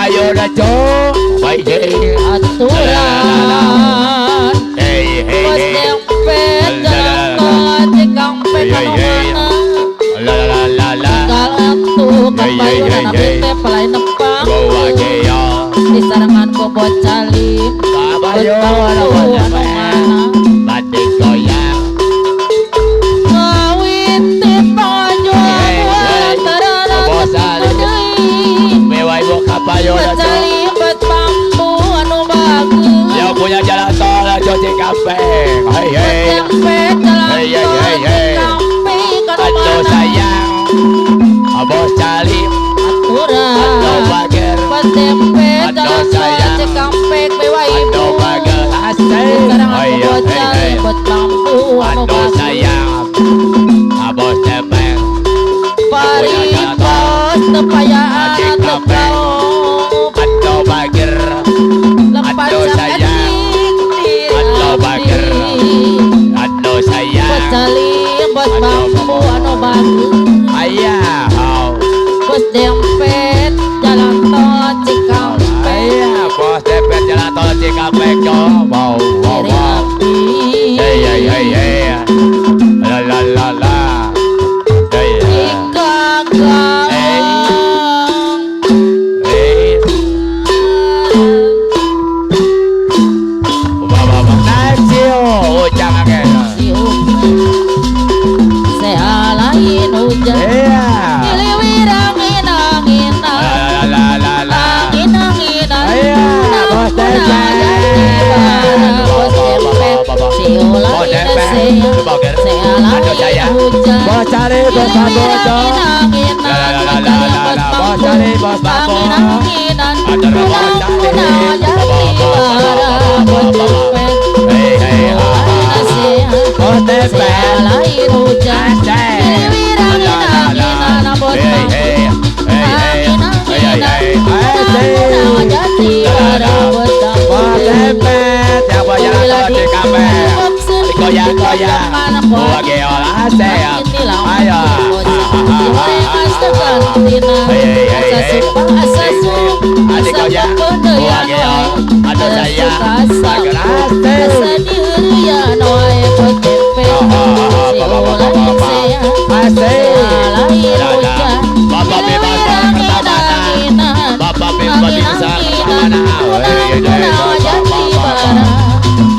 Kapayo na jo. Hey, Aturan. Hey, hey, Bos hey. dempet jalan tol Cikampek Hey, anu hey, hey. mana. La la la la. Tinggal atuh Hey, hey, kapayunan hey, abdi hey. teh palai nepang. Bawa geyo. Di sarengan bobot calim. Bos Kapayo na bambu bos anu dempet. mana. Batik goyang. Kawin ti pangajual Hey, hey. lantaran Bos teu salim. deui. Mewah ibu kapayo Bos na jo. calim bos bambu anu bagus. Yang punya jalan tol jo Cikampek. Hey, Bos hey. dempet jalan Hey, hey, tol hey, hey. Cikampek anu Aduh mana. sayang. Bos calim. Aduh Aturan. bager. Bos dempet Aduh jalan tol sayang. Cikampek mewah ibu. Aduh bager. Di Asik. sarengan Hey, bobot hey, hey. calim bos bambu anu Aduh bagus. sayang. Bos dempet. Yang punya jalan tol. Paribos tepayaan Cikampek. tepau. Aduh bager. Lempat Aduh sayang. sakedik diri Aduh bager. abdi. Aduh Bos sayang. calim bos Aduh bambu anu bagus. Ayah. Bos dempet jalan tol Cikampek. Ayah, bos dempet jalan tol Cikampek jo. Wow, wow, Diri wow. abdi. Hey, hey, hey, hey. La la la la. Hey, Jika hey, galang. Hey. Bapak naik sio, ujang angin. Siup Sea lain hujan. Iya. Iliwirangin anginan. La la la la. Angin anginan. Iya, bos Kunang dempet. jati bara bos dempet. Siu Bos lain dempet. sea. Bager. Sea Aduh lain saya. hujan. Bos cari bos bambu jo. Iliwirangin anginan. La la la Bos la calim la bos la. Bos bambu. cari bos bambu. Angin anginan. Aduh bos Kunang cari. kunang jati bara bos dempet. Hey hey Siu ha lain ha. sea. Bos Sea dempet. lain hujan. Asik. Iliwirangin La la la. anginan bos Hey bambu. hey hey hey. Angin Hey hey anginan. hey. Kunang kunang Asik. jati La la bara la. bos Bos bambu. dempet. Yang punya jalan Bila tol di Cikampek. boksen Goyang goyang. dipojokan Buah poni. geol asik. Makin Ayo. dilawan bos. Dihoreng asa gantina. Hey hey hey Asa hey. suka asa Hey su. hey. Adik Asa goyang. Buah pependeyan geol. wae. Aduh Asa saya. suka asa Bager bu. Asa asik. diheureyan wae bos dempet. Ah ah ah Siu ba ba ba ba lain ba. sea. Sea Asik. lain La la. hujan. Bapak bebas Iliwirangin pertamana. anginan. Bapak bebas Angin bisa anginan. pertamana. Kunang Hey hey kunang ba ba jati ba ba. bara.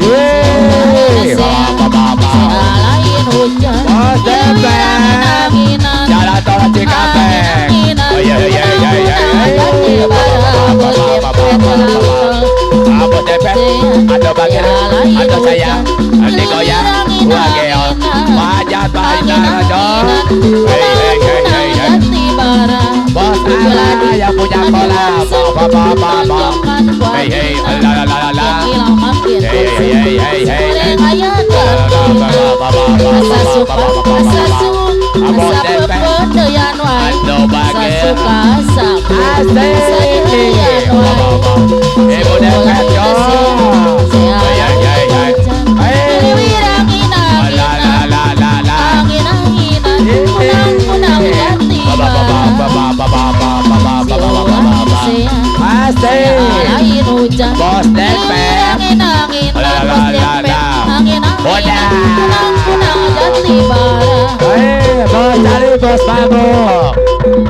Yeay. Sea Ba ba ba ba. Sea lain hujan. Bos Iliwirangin dempet. anginan. Jalan tol Angin Cikampek. anginan. Hey hey hey Kunang hey kunang hey. jati Ba ba bara. ba ba Bos ba ba dempet ba ba jalan ba. tol. Bos dempet. Sea Aduh bager. Sea lain Aduh saya. hujan. Adik goyang. Iliwirangin Wah geol. anginan. Wajah Angin baik dong. anginan. Hey Kunang hey hey kunang hey hey. jati bara. Bos Bila ala di yang punya adu kolam. boksen Ba ba ba ba. dipojokan Hey hey kuadina. la la la la la. Makin lama makin Hey hey bosen. hey hey hey hey. Goreng aya La la la gantina. ba ba ba ba Asa ba ba suka ba ba ba asa ba. su. Bos Asa dempet. pependeyan wae. Aduh Asa bager. suka asa bu. Asa Asik. diheureyan Ba ba wae. ba. Ibu Siu dempet lain yo. sea. Sea Hey hey lain hey hey. hujan. Hey. Iliwirangin La la anginan. la la la. Angin anginan. Kunang kunang jati Ba ba ba ba bara. ba ba ba ba ba ba ba Siu ba ba ba lain ba. sea. Sea Asik. lain hujan. Bos dempet. Iliwirangin La anginan. la Bos la la dempet. la. Angin anginan. Udah. Kunang kunang jati bara. Eh, bos cari bos bambu.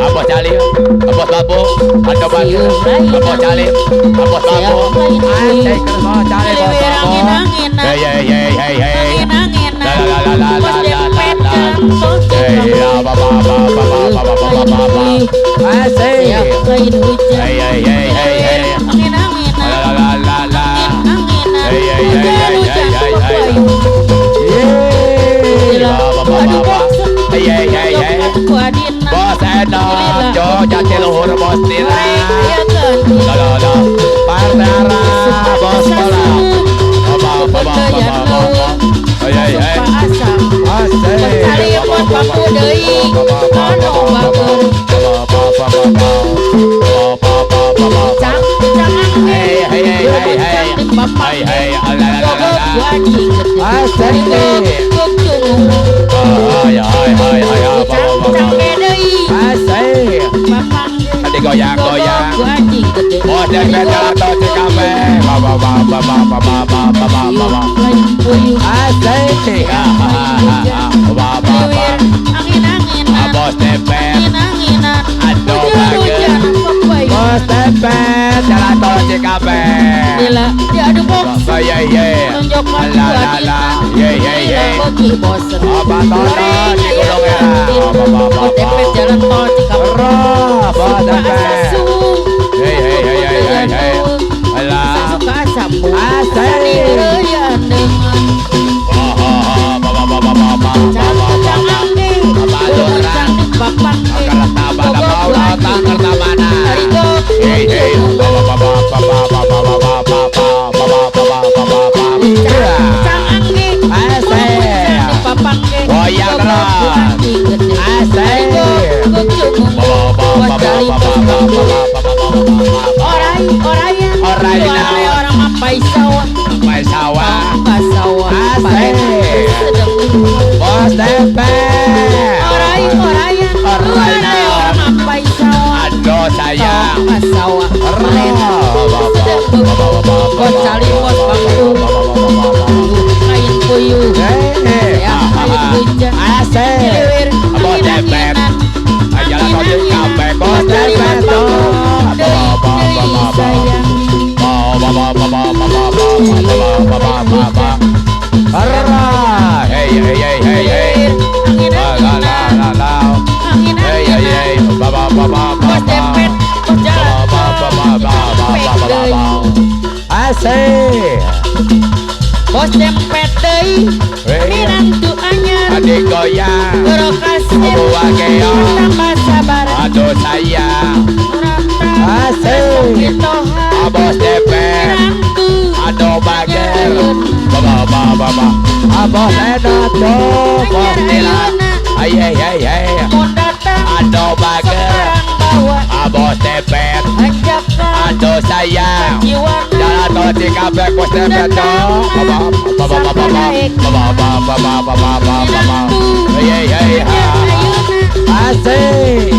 Ah, bos cari, ah, bos bambu. Ada Siu bager. lain Ah, bos cari, angin. ah, bos Sea bambu. lain Asik, hujan. bos cari bos bambu. Iliwirangin anginan. Hey hey hey hey hey. Angin La anginan. la la la Bos la la la dempet la. jalan tol Hey, ya Cikampek. ba ba ba ba ba ba ba ba ba ba. Sea Asik. lain hujan. Hey hey hey hey hey. Angin La anginan. la la la la. Angin anginan. Hey hey hey Hujan hey hujan hey hey hey. kuayu. Yeay. Bila Ba ba ba ba adu ba. boksen Hey hey hey hey. dipojokan kuadina. Bos enak, Gilila jo jati luhur bos goreng nila. aya La gantina. la la. Partara Suka bos asa bola. su. Ba ba ba ba ba Pependeyan ba ba. leuweung. Hey hey hey. Suka asa bu. Asik. Bos Ba calim ba bos ba ba. bambu deui. Ba ba ba ba Anu ba ba ba. bager. Ba ba ba ba ba. Ba ba ba ba ba ba. Cang cang angin. Hey hey hey hey Goncang hey. di Hey papanggih. hey. La la la la Gogok la. ku aji gede. Asik. Gogok cungung. Ah, ya, hai hai hai ya, ba ba ba Cang ba. deui. Asik. Papanggih. Adik goyang Gogok goyang. ku aji gede. Bos dempet jalan tol Cikampek. Ba ba ba ba ba ba ba ba ba ba ba. Asik. Ba ba ba. Bos dempet. Aduh bager. Bos dempet jalan tol Cikampek. Diadu box. Ye ye. La la la. Ye ye ye. Apa tol di Gunung Merah. Bos dempet jalan tol Cikampek. Bos dempet. Hey hey hey hey hey. Alah. Asik. Orang mapai sawah, mapai sawah, sawah, asik. Bos dempet. Orai, orayan, orang mapai sawah. Aduh sayang, sawah, bos cali bos bambu, kain puyuh, ya kain hujan, asik. Bos dempet, jalan tol Cikampek, bos dempet tuh. Sayang. Hey hey hey hey hey. La la la la. Hey hey hey. Ba ba ba ba ba. Ba ba ba ba ba ba ba. Asik. Bos dempet deui. Minantu anyar. Adik goyang. Gerokasir. Tambah sabar. Aduh sayang. Asik. Bos dempet. Aduh bager. Ba ba ba ba. Bos enak tuh. Bos tilang. Hey hey hey. Aduh bager. Bos dempet. Aduh sayang. Jalan tol Cikampek bos dempet tuh. Ba ba ba ba ba ba ba ba ba ba ba ba ba ba. Hey hey hey. Asik.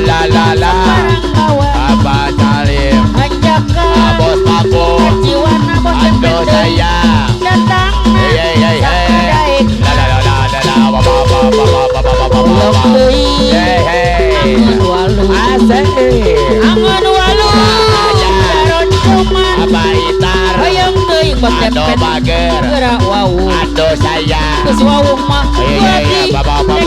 La la la. Abah Salim. Bos Papu. Aduh sayang. Hey hey hey. La la la la la. Ba ba ba ba ba ba ba ba ba. Hey hey. Asik. Angon walu. Abah Itar. Hayang teuing bos Aduh dempet. bager. Gerak wau. Aduh sayang. Geus wau mah. Hey hey. Ba ba ba ba.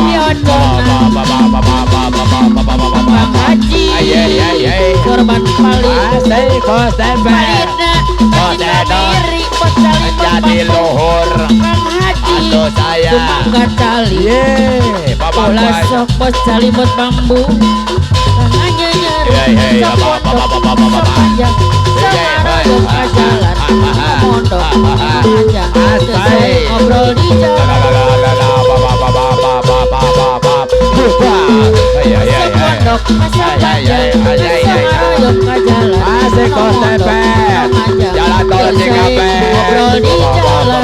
Ba ba ba ba ba ba ba ba ba ba ba. Bang Haji. Hey hey hey. Korban paling. Asik bos dempet. Palina. Bos edot. Bos cali bos Jadi bambu. luhur. Bang Haji. Aduh sayang. Sumangga cali. Ye, bapak Bola sok bos cali bos bambu. Tangannya nyeri. Hey hey. Sok Ba ba ba pondok. ba ba ba Sok ba. panjang. Samarung ka jalan. Mondok aja. Selesai ngobrol di La jalan. la la la la ba ba ba ba ba ba ba ba ba. Ba. Hey hey hey. Pondok masa panjang. Samarung ka jalan. Asik bos dempet. Jalan tol Cikampek. Ngobrol di jalan.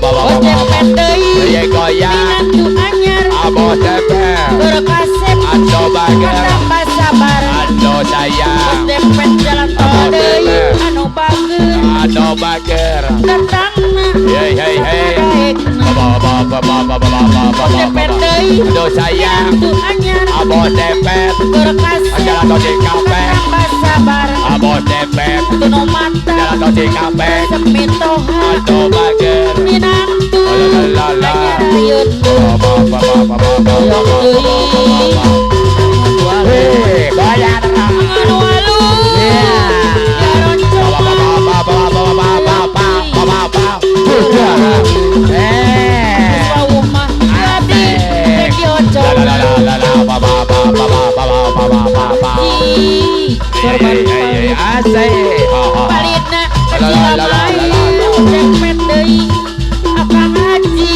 Bos dempet deui. Ye goyang. Minantu anyar. Bos dempet. Gerokasep. Aduh bager. Tambah sabar. Aduh Bos sayang. dempet jalan tol deui. Anu bager. Aduh bager. Datangna. Hey hey hey. Sakadaekna. Ba ba ba ba ba ba ba ba Bos ba dempet ba. deui. Aduh sayang. Minantu anyar. Bos dempet. Gerokasep. Jalan tol Cikampek. Tambah sabar. Bos dempet. Tunu mata. Jalan tol Cikampek. Semitoha. Aduh bager. Minantu. La la la. Anyar ayeuna. Ba ba ba ba ba ba ba ba ba ba. Hei, goyang. Angon walu. Jaron Ba cuma. ba ba ba ba ba ba ba ba ba ba. Eh. Wau mah abdi rek La la la dioconan. la la ba ba ba ba ba ba ba ba ba ba. Ih, korban Hey, hey, hey, paling. asik. Ha, ha, ha. Palina La, la, la, la, la, la. Dempet deui Akang Haji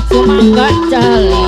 Sumangga cali.